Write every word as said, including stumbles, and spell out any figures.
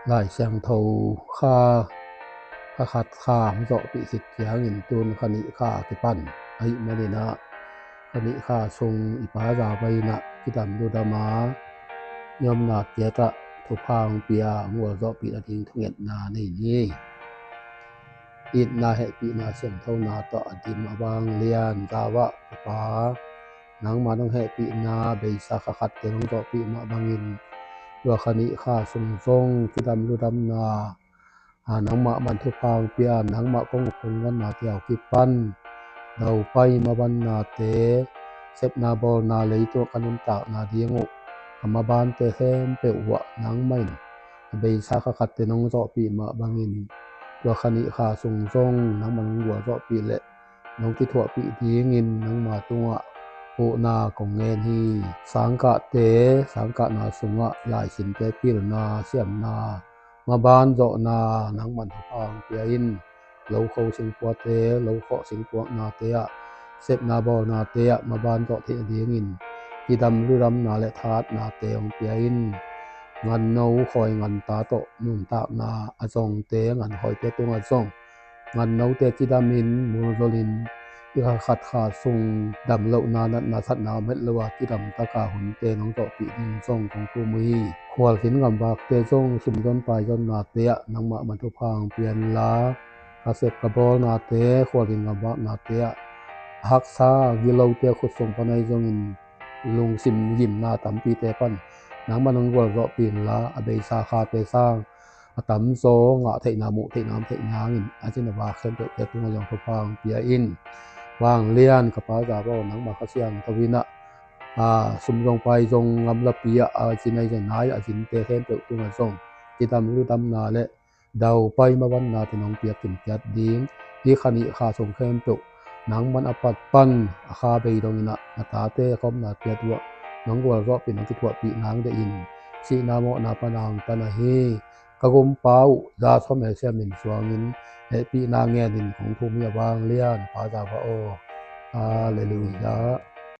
Lai Siangtho kha, kha khat kha hong zawhpih khit ciangin tun kha nih kha kipan ahih manin ah, kha nih kha sung i Pa Zava in ah kidam ludam a, i omna ciat ah thupha hong pia, hong gualzawhpih nading thungetna nei ni. Itna hehpihna siangthona tawh a dim a vanglian Zava Pa, nangma nong hehpihna beisa kha khatte nong zawhpih mah bangin, tua kha nih kha sung zong kidam ludamna, a, nangmah man thupha hong pia, nangmah kong uk kong vannate a kipan daupai mavannate, sepna bawlna leitung a ka nuntakna ding uh a mabante khempeuh uah nangmah in a beisa kha khatte nong zawhpih mah bangin, tua kha nih kha sung zong nangmah nong gualzawhpih leh nong kithuahpih dingin nangma tungah huhna kong ngen hi. Sangkahte, sangkahna sungah laisinte pilna, siamna, maban zawhna nangman thupha hong pia in. Lokho singpuate, lokhawh singpuaknate ah, sepna bawlnate ah maban zawh theih nadingin kidam ludamna le thahatnate hong pia in. Nganno khawi nganta tawh nuntakna a zongte, ngan khawite tungah zong ngannote kidamin, mulzolin, i kha khat kha sung damlohna, natna, thatna om het lo a kidamtaka hunte nong zawhpih ding zong kong thum uh hi. Khualzin gamvakte zong sumzon paizonnate ah nangmah man thupha hong pia inla, ka sep ka bawlnate, khualzin gamvaknate ah a haksa a gilote khut sung pan ahi zongin lungsim gimna tampite pan nangmah nong gualzawhpih inla, a beisa khate sang a tamzaw ngah theihna, muh theihna, om theihna hangin a cin a vak khempeuhte tungah zong thupha hong pia in. Vanglian ka Pa Zava aw, nangma Kha Siangtho in ah, a, sumzong paizong, gamlapi ah a zin ahi zong, nai ah a zinte khempeuh tungah zong kidam ludamna le daupai mavannate nong piak kimciat ding, hih kha nih kha sung khempeuh nangman a pat pan a kha bei dongin ah na tate a ka omna ciat uah nong gualzawhpih, nong kithuahpih nang deih in, sihna mawhna pan a hong tan ahi ka gumpa uh Za Samuel Siam in suangin hehpihna ngenin kong thum hi. A vanglian Pa Zava aw. Halleluiah.